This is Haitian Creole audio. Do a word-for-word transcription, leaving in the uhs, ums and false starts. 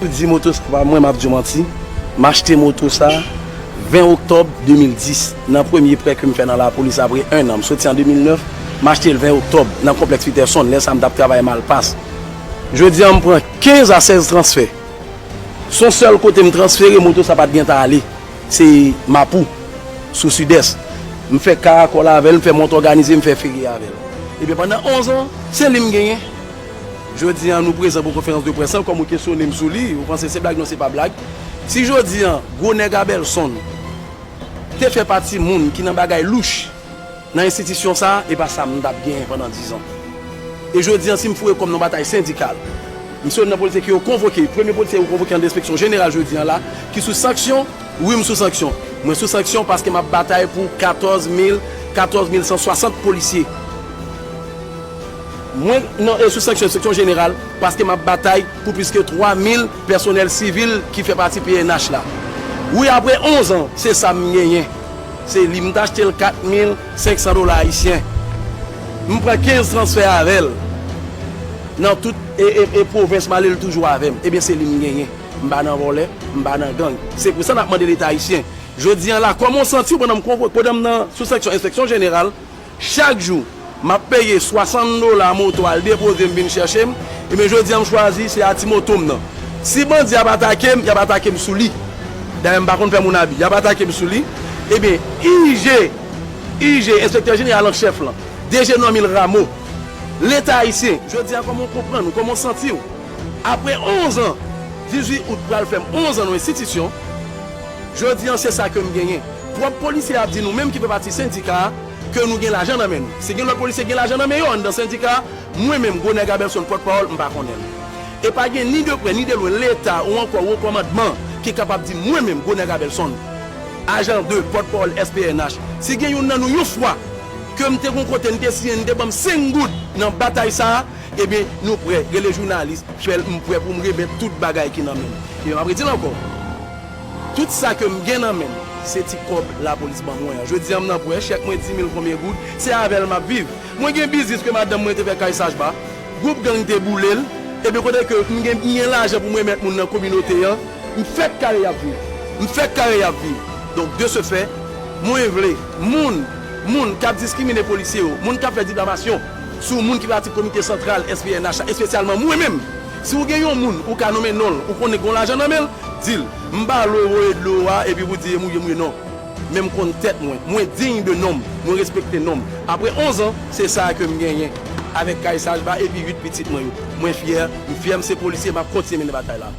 Di moto sa pa mwen, m ap di w manti. M achte moto sa ven oktòb de mil dis, nan premye prè ke m fè nan lapolis apre en an. M soti an de mil nèf, m achte l ven oktòb nan konplèks Peterson. Lè sa a, m t ap travay Malpas. Jodi a, m pran kenz a sèz transfè. Se yon sèl kote m transfere, moto sa pa t gen ta ale. Se Mapou, sou Sidès. M fè karakòl avè l, m fè mont òganize, m fè feri avè l. Ebyen, pandan onz an, se li m genyen. Jodi a, nou prezan pou konferans de près lan, kòm ou kesyone m sou li, ou panse se blag, non, se pa blag. Si jodi a, gwo nèg Abelson te fè pati moun ki nan bagay louch nan enstitisyon sa a, e pa sa m t ap genyen pandan diz an. E jodi a, si m foure kò m nan batay sendikal, m se youn nan polisye ke yo konvoke, premye polisye yo konvoke an enspeksyon jeneral jodi a la, ki sou sanksyon, wi, m sou sanksyon. Mwen sou sanksyon paske m ap batay pou katòz mil, katòz mil san swasant polisye. Mwen nan, e sou sanksyon, sanksyon jeneral, paske m ap batay pou plis ke twa mil pèsonèl sivil ki fè pati P N H la. Wi, apre onz an, se sa m genyen. Se li, m t achte l kat mil senk san dola ayisyen. M pran kenz transfè avè l. Nan tout e, e, e pwovens m ale, l toujou avè m. Ebyen, se li m genyen. M pa nan vòlè, m pa nan gang. Se pou sa n ap mande Leta ayisyen. Jodi a la, kòman w santi w pandan m konvo-, pandan m nan sou sanksyon, enspeksyon jeneral, chak jou, m ap peye swasant dola moto al depoze m vin chèche m, ebyen, jodi a, m chwazi se a ti moto m nan. Si bandi ap atake m, y ap atake m sou li. Dayè, m pa konn fè moun abi. Y ap atake m sou li. Ebyen, I G, I G, enspektè jeneral an chèf lan, D G Normil Rameau, Leta ayisyen, jodi a, kòman w konprann ou, kòman w santi w? Apre onz an, dizuit out pral fè m onz an nan enstitisyon, jodi a, se sa ke m genyen. Pwòp polisye ap di nou menm ki fè pati sendika a, ke nou gen lajan nan men nou. Si gen lòt polisye ki gen lajan nan men yo anndan sendika a, mwen menm, gwo nèg Abelson, pòtpawòl, m pa konnen l. E pa gen ni de prè ni de lwen Leta ou ankò wo kòmandman ki kapab di mwen menm, gwo nèg Abelson, ajan de, pòtpawòl S P N H, si gen youn nan nou yon fwa ke m te gon kote, n te siyen, n te ban m senk goud nan batay sa a, ebyen, nou prè, rele jounalis, fè l, m prè pou m remèt tout bagay ki nan men m. Ebyen, m ap redi l ankò. Tout sa ke m gen nan men m, se ti kòb lapolis ban mwen an. Jodi a, m nan prè, chèk mwen di mil konbyen goud, se avè l m ap viv. Mwen gen biznis ke madanm mwen te fè kay Sajba, gwoup gang te boule l, ebyen kote ke m gen, m gen lajan pou m remèt moun nan kominote an, m fèk kare y ap viv. M fèk kare y ap viv. Donk, de ce fait, mwen vle, moun, moun k ap diskrimine polisye yo, moun k ap fè difamasyon sou moun ki pati komite santral S P N H la, espesyalman mwen menm, si w gen yon moun, ou ka nonmen non l, ou konnen gen yon lajan nan men l, di l. M pa vle w voye dlo a, epi pou di e mouye, mouye, non. Men m konn tèt mwen. Mwen diy de non m. Mwen respekte non m. Apre onz an, se sa a ke m genyen. Avèk kay Sajba epi uit pitit mwen yo. Mwen fyè. M fyè m se polisye, m ap kontinye mennen batay la.